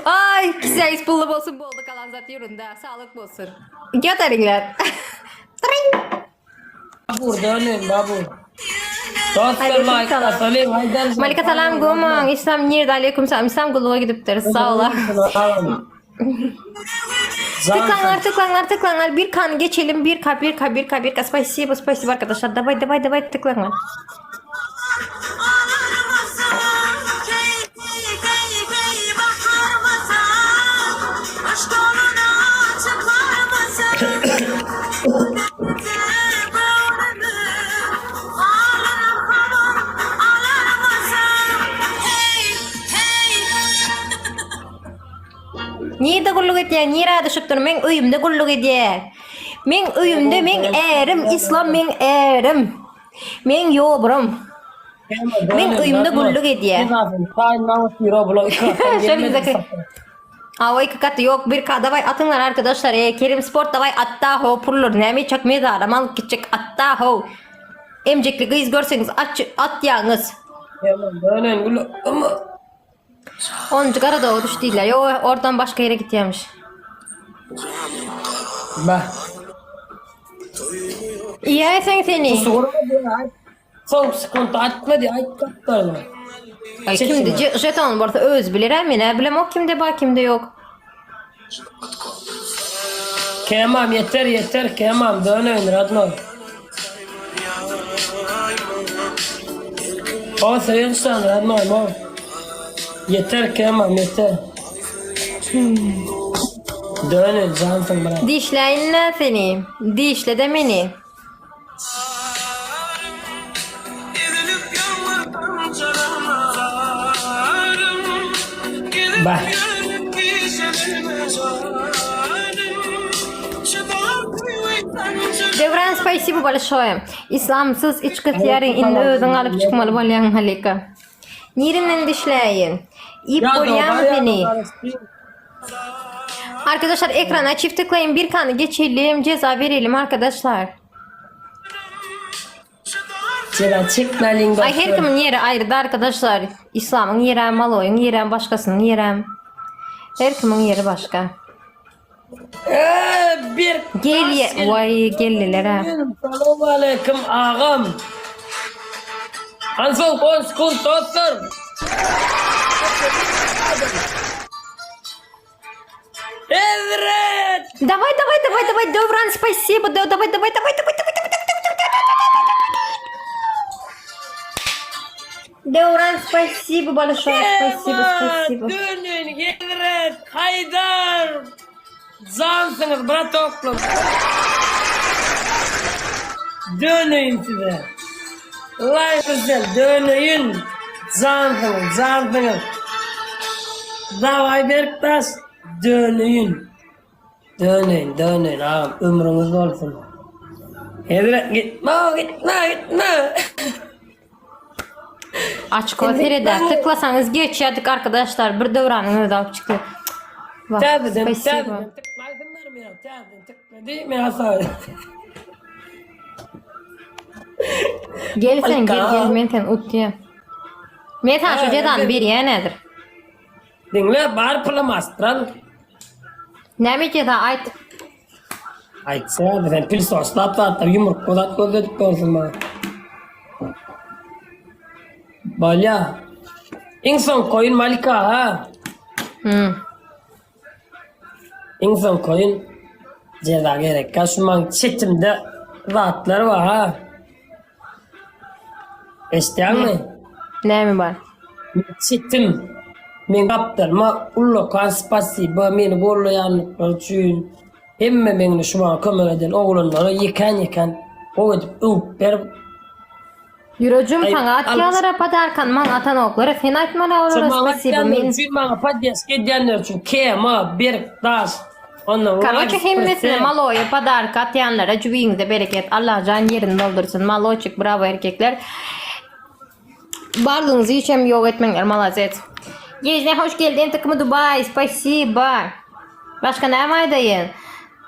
Ay kisäňiz pully bolsun boldy galan zat ýöründe saglyk bolsun. Göteriňler. Tring. Babur dönün babur. Dostlar Aleyküm like salam. asalyň haýdar. Malika salam gomaň. İslam nirde aleyküm salam. İslam gulluga gidipdir. Sag ola. Tıklanlar tıklanlar tıklanlar bir kan geçelim bir k bir k bir k bir k spasibo spasibo arkadaşlar davay davay davay tıklanlar. Nirde gulluk edýär, nirä düşüpdir? Meň öýümde gulluk edýär. Meň öýümde meň ärim, Islam meň ärim. Meň ýobrum. Meň öýümde gulluk edýär. Awa iki katı yok bir ka daway atyňlar arkadaşlar e Kerim sport daway atda ho pullar näme çak mezaram alyp gitjek atda ho emjekli gyz görseňiz aç atýaňyz. Dönen gül ama Onuncu Garadowa düş diýdiler. Ýok, oradan başga ýere gitýärmiş. Bah. Iýäýseň seni. Soň sekunt atma diý, aýt gapdalyna. Ay kimde je- jeton bolsa özi biler ha men bilemok kimde bar kimde ýok. Kemam yeter yeter kemam döneýin radnoý. O söýençden radnoý mo. Yeter kemam yeter. Döneýin jansyn brat. Dişläýin-dä seni. Dişle-de meni. Bah. Döwran spasibo bolşoýe. Islamsyz iç gysýaryn indi özüň alyp çykmaly bolýaň Halika. Nirinden dişläýin? Iýip bolýamy seni? Arkadaşlar ekrana çift tıklayın bir kanı geçelim ceza verelim arkadaşlar. Ceza çekmäliň Ay her kimin ýeri aýryda arkadaşlar. İslamyň ýerem, Maloýyň ýerem, başgasynyň ýerem. Her kimiň ýeri başga. Eee bir Gel ye, vay geldiler ha. Salam aleyküm agam. Hanson 10 sekund dostlar. Hezret! Давай, давай, давай, давай, Döwran, спасибо. Да, давай, давай, давай, давай, давай, давай, давай, давай, давай, давай. Döwran, спасибо большое, спасибо, спасибо. Dönün Hezret, Haydar. Jansyňyz bratoklar. Döneýin size. Like güzel döneýin. Jansyňyz, jansyňyz. Daway Berktaş döneýin. Döneýin, döneýin agam ömrüňiz bolsun. Hezret gitme, gitme, gitme. Açko sereder. Tıklasanız geçýärdik arkadaşlar. Bir döwranyň özi alyp çykdy. Wah, Täzeden, spasibo. täzeden tıklaýsynlar mı ya? Täzeden tıkla değil mi Hasan? Gel sen gel Alka. gel men sen utýan. Men sana şu Ha, jezany evet. berýän häzir. Diňle bar pulum astral. Näme jeza aýt. Aýtsa sen pil soslap zatlar ýumruk zat gözledip görsün bana. Bolýa. Iň soň koýun Malika ha. Hmm. Iň soň koýun jeza gerek. Şu maň çetimde zatlar bar ha. Eşitýäňmi? Näme bar? Çetim. Men gapdalyma ullakan spasiba meni gollaýanlyklary üçin. Hemme meňle şu maňa kömek eden oglanlara ýekän-ýekän gowy edip öwüp berip Ýürejim Aý, saňa atýalara podarkany maňa atanoklara sen aýtmaly Şu olara maňa spasibo atýanlar men üçin maňa poddeşka edýänler üçin Kema, Berkdaş, ondan Karoçe Life hemmesine Present. maloýa podarka atýanlara jübiňize bereket Allajan ýerini doldursun maloçik bravo erkekler Barlygyňyzy hiç hem ýok etmeňler malazet. Ýejne hoş geldin tykymy Dubai spasiba. Başga näme aýdaýyn.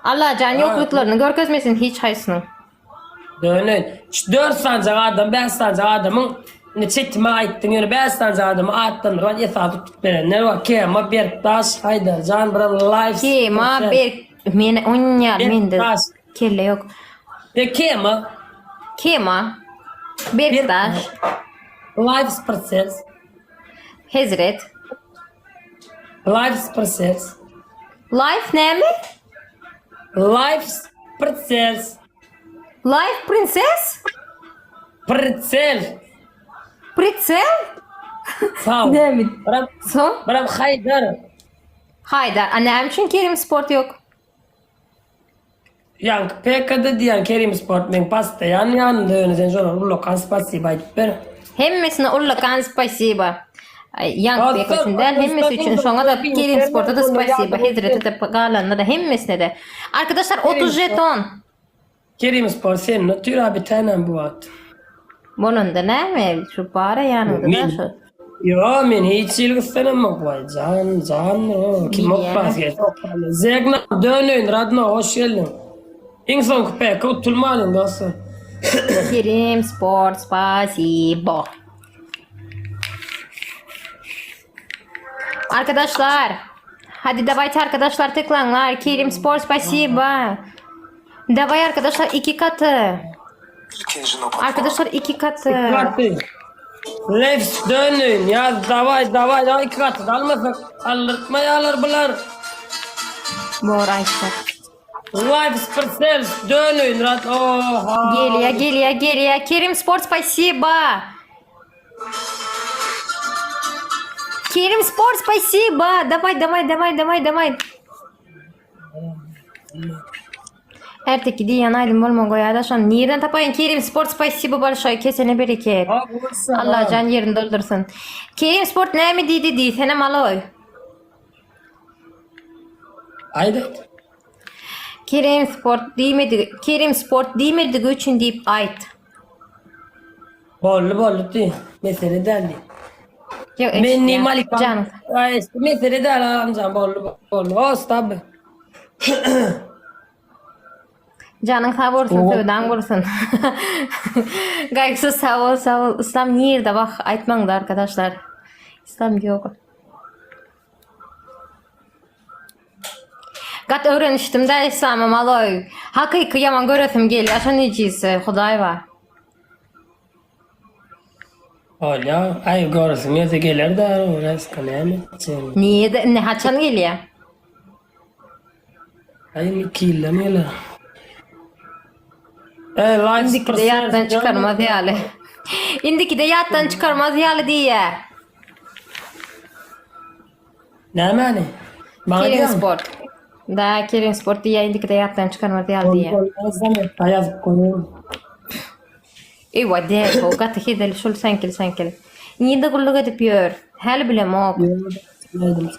Allajan ýokluklaryny görkezmesin hiç haýsynyň. Döneýin. Şu 4 sanjak adam, 5 sanjak adamyň. Indi çetime aýtdyň ýöne 5 sany adamy atlandyryp esasy tutup berenler bar. Kema Berkdaş, Haýdarjan biram live. Kema Berk men onýar mende Berkdaş. kelle ýok. Ve Kema Kema Berkdaş Live Process. Hezret Life Process. Life näme? Life Process. Life Princess? Pritsel. Pritsel? Sag. Näme? Biram, Soň? biram Haydar. Haydar. A näme üçin Kerim Sport ýok? Ýaňky PK'da diýen Kerim Sport meň pastaýan ýanymda ýöne sen şolara ullakan spasiba aýdyp ber. Hemmesine ullakan spasiba. Aý, Ýaňky PK üçin däl, hemmesi üçin. Şoňa-da Kerim Sporta-da spasiba, Hezrete-de, galanyna-da, hemmesine-de. Arkadaşlar 30 jeton. Kerim Sport sen otyr abi tänem bu wagt. Bolanda näme şu bara ýanyňda da şu. Ýo men hiç ýyl gyssanamok waý jan jan kim okpas Zegna döneýin radno hoş geldiň. Iň soňky PK utulmalyň dostlar. Kerim Sport spasibo. Arkadaşlar Hadi давайте arkadaşlar tıklanlar. Kerim Sport spasibo. Davay arkadaşlar iki katı. İkinci nokat Arkadaşlar iki katı. Katı. Lefs dönün ya davay davay davay iki katı almasak aldırtmayalar bular. Bor Ayşe. Life Percels dönün rat oha. Geliyor geliyor geliyor. Kerim Sport спасибо. Kerim Sport спасибо. Давай давай давай давай давай. Erteki diýen aýdym bolma goýada şony nirden tapaýyn Kerim Sport spasibo bolşoý kesene bereket. Allah jan ýerini doldursyn. Kerim Sport näme diýdi diýsene maloý. Aýt. Kerim Sport diýmedi Kerim Sport diýmedigi üçin diýip aýt. Boldy boldy diý. Mesele däl diý. Ýok Men eşitýän. Malika. Janyň. Aý, mesele däl amjan boldy boldy. Osta. Janyň sag bolsun, söwdaň bolsun. Gaýgysyz sag bol, sag bol. Islam nirde wah, aýtmaňda arkadaşlar. Islam ýok. Gat öwrenişdim de Islama maloý. Hakyky ýaman göresim gelýär şo nejisi, Hudaý bar. Bolýa, aý göresim gelse geler de, reska näme etjek. Nirde, indi haçan gelýär? Aý indi 2 ýyldan geler. Ey, live Indikide ýatdan çykarmaz ýaly. Indikide ýatdan çykarmaz ýaly diýýär. Nämäni? Maňa Kerim diýýäňmi? Sport. Da, Kerim Sport diýýär, indikide ýatdan çykarmaz ýaly diýýär. Ýazyp ýazyp goýuň. Ewa, däl, o gaty hezil şul seňkil seňkil. Nirde gulluk edip ýör? Häli bilemok.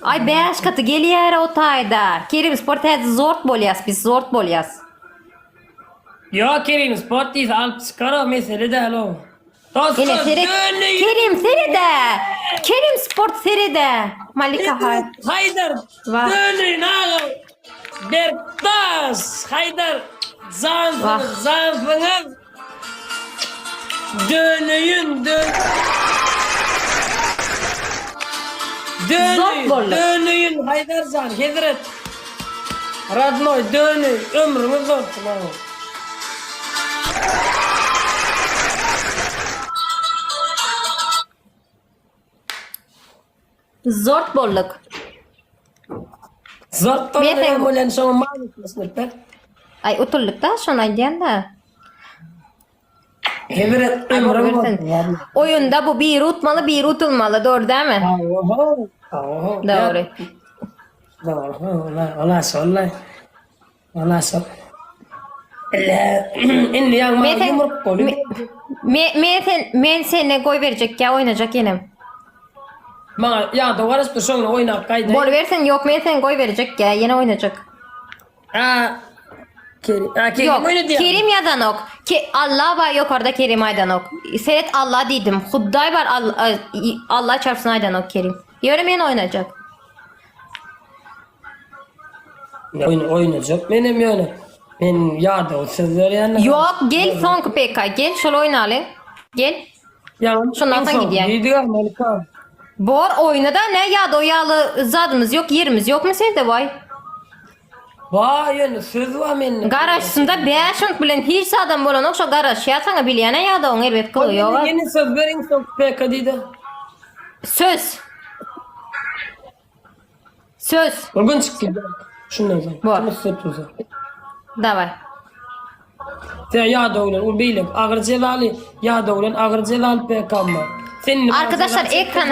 Aý bäş gaty gelýär o taýda. Kerim Sport häzir zort bolýas biz zort bolýas. Ýok Kerim Sport diýse alyp çykar o mesele däl o. Ene Dostlar seret. dönüň. Kerim serede. Kerim Sport serede. Malika hay. Haydar Wah. dönüň aga. Berkdaş Haydar Wah. jansyňyz jansyňyz. Dönüň dön. Zort Dönüň boldy. dönüň Haydar jan hezret. Radnoý dönüň ömrüňiz bolsun aga. Zort bolduk. Zort Men boldy sen- bilen şoň manysyny ber. Ay utulduk da şony aýdýan da. Hezret Ay ömrüň bolsun. bolsun. Oýunda bu biri utmaly, biri utulmaly, dogry dälmi? Oho. Oho. Dogry. Doğru. Ola, ola şolla. Ola şol. Elle, indi ýaňy Men sen ýumruk goly. me, me, men sen men seni goýberjek ýa oýnajak ýenem. Maňa ýa-da garaşyp dur şoňla oýnap gaýdaýyn. Bolubersin, ýok men seni goýberjek ýa ýene oýnajak. A Kerim, a Kerim Ýok, oýna diýýär. Kerim ýazanok. Ke Allah bar ýokarda Kerim aýdanok. Seret Allah diýdim. Hudaý bar Allah, Allah çarpsyn aýdanok Kerim. Ýöne men oýnajak. Oýun oýnajak menem ýöne. Men ýa-da o söz berýän. Ýok, gel soňky PK, gel şol oýnaly. Gel. Ýaňy Şondan soň gidýän. Diýdiga Malika. Bor oýna-da ne ýa-da o ýaly zadymyz ýok, ýerimiz ýokmy sende waý? Bar ýöne söz bar mende. Garaşsynda 5 minut bilen hiç zadam bolanok şo garaşýar saňa bilýänä ýa-da oň erbet gylygy ýoga. Ýene söz ber iň soňky PK diýdi. Söz. Söz. Bir gün çykdy. Şundan soň. Bor. Kim üstüne tutsa. Daway. Sen ýa-da bilen ul beýle agyr jezaly ýa-da bilen agyr jezaly PK-m bar. Sen indi Arkadaşlar ekran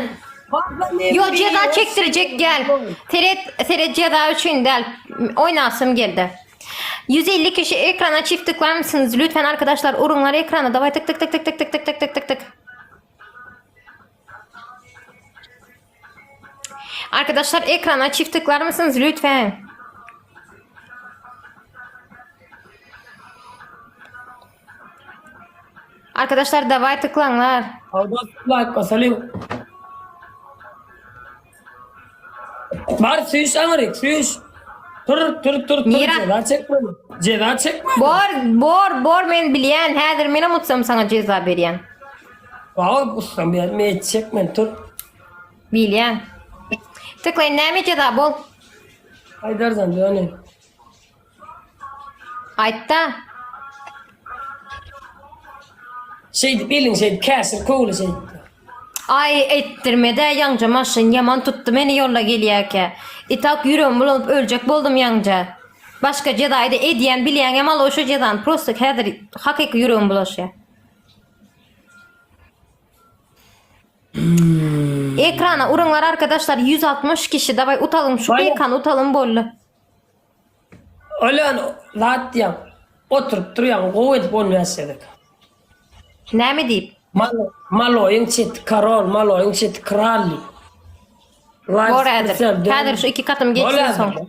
Yo ceza çektirecek gel. Seret seret ceza üçin däl. Oynasym geldi. 150 kişi ekrana çift tıklar mısınız? Lütfen arkadaşlar urunlar ekrana. Davay tık tık tık tık tık tık tık tık tık tık tık. Arkadaşlar ekrana çift tıklar mısınız lütfen? Arkadaşlar davay tıklanlar. Aldas like basalyň. Bar süýüş aňryk süýüş. Tur tur tur tur Mira. ceza çekme. Ceza çekme. Bor bor bor men bilýän häzir menem utsam saňa ceza berýän. Wow ussam bir me çekmen tur. Bilýän. Tıklaýyn näme ceza bol? Haydarcan döne. Aýtda. Şeýdip elin şeýdip käşir kowly şeýdip. Aý etdirmede ýaňja maşyn ýaman tutdy meni ýolda gelýärkä. Itak ýüregim bulanyp öljek boldum ýaňja. Başga jezaýda edýän bilýäňem al oşo jezany prosto häzir hakyky ýüregim bulaşýar. Ekrana uruňlar arkadaşlar 160 kişi daway utalym şu Baýram. ekany utalym boldy. Ölen zat diýen oturyp durýan gowy edip 15 gezek. Näme diýip? Mal maloýyň çeti karol, maloýyň çeti kral diýip. Bor häzir. Häzir şu iki katym geçsin soň.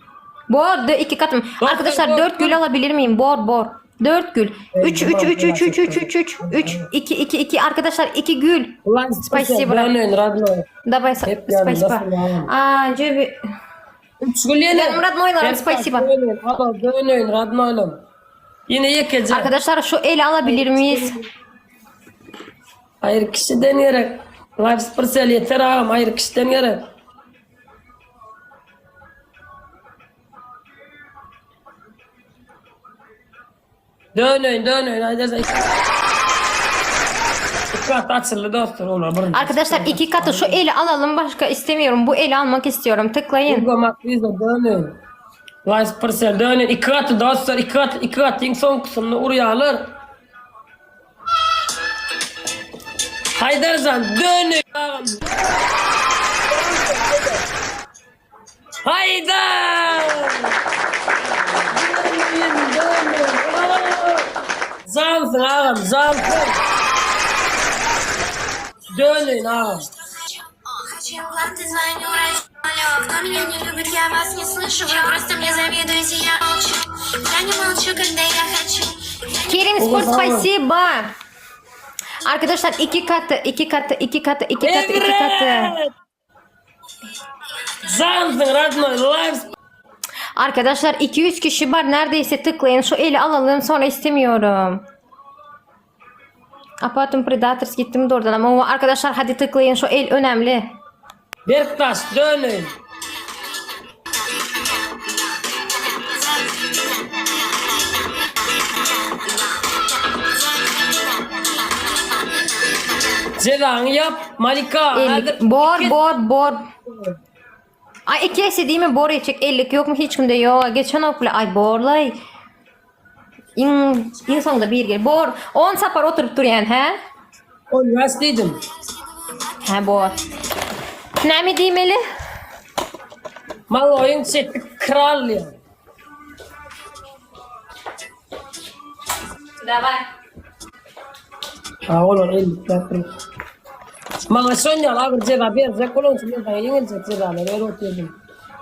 Bor, de iki katym. Arkadaşlar 4 gül alabilir miyim? Bor, bor. 4 gül. 3 3 3 3 3 3 3 3 3 2 2 2 arkadaşlar 2 gül. Spasibo. Давай, спасибо. А, cebi. Üç gül ýene. Canım Radnoylarım, spasibo. Dönöýün Radnoýlarym. Ýene ýekeje. Arkadaşlar şu eli alabilir miyiz? Aýry kişiden gerek. Live Supercell ýeter agam aýry kişiden gerek. Dönöýün dönöýün aýdarsa. İki kat açyldy dostlar olar birinji. Arkadaşlar iki katı şu eli alalım başka istemiyorum. Bu eli almak istiyorum. Tıklayın. Hugo Makrizo dönöýün. Live Supercell dönöýün. İki katı dostlar iki katı iki katı iň soňkusyny urýarlar. Haýdarjan dönöýün agam. Haýdar! Dönöýün dönöýün. Jansyň agam jansyň. Dönöýün agam. Кто меня не любит, я вас не слышу Вы просто мне завидуете, я молчу Я не молчу, когда я хочу Kerim Sport spasibo. Arkadaşlar iki katı, iki katı, iki katı, iki katı, iki katı. Evet. Jansyň radnoý live Arkadaşlar 200 kişi var neredeyse tıklayın şu eli alalım sonra istemiyorum. Apatum Predators gittim de oradan ama arkadaşlar hadi tıklayın şu el önemli. Berktaş dönöýün. Jezaňy ýap Malika. Ellik. Häzir Bor bor bor. Ay iki ese değil mi bor etjek ellik yok mu hiç kimde yok. Geçen okula ay borlay. İn, in sonunda bir gel. Bor 10 sapar oturup durýan he? 15 diýdim. He bor. Näme diýmeli? Maloýyň çeti kral diýen. Daway. Ha olar ellik ýapyr. Maňa şon ýaly agyr jeza berjek bolan üçin men saňa ýeňiljek jezalary berip oturdym.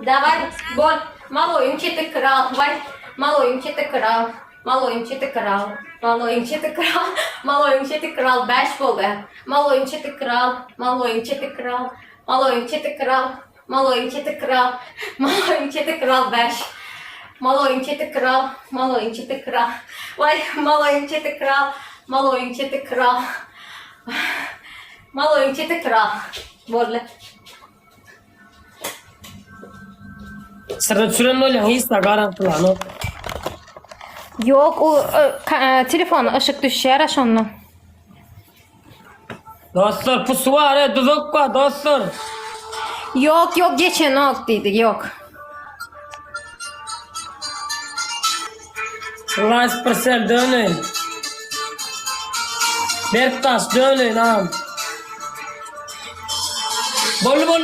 Daway bor. Maloýyň çeti kral. Vay. Maloýyň çeti kral. Maloýyň çeti kral. Maloýyň çeti kral. Maloýyň çeti kral 5 boldy. Maloýyň çeti kral. Maloýyň çeti kral. Maloýyň çeti kral. Maloýyň çeti kral. Maloýyň çeti kral 5. Maloýyň çeti kral. Maloýyň çeti kral. Vay maloýyň çeti kral. Maloýyň çeti kral. Maloýyň çeti kral. Boldy. Sırda çüren bolýaň hiç da garantylanok. Ýok, o e, telefona yşyk düşýär şondan. Dostlar pusu var e duzak var dostlar. Ýok, ýok geçenok diýdi, ýok. Rice Purcell dönün. Berktaş dönün am. Bolly bolly.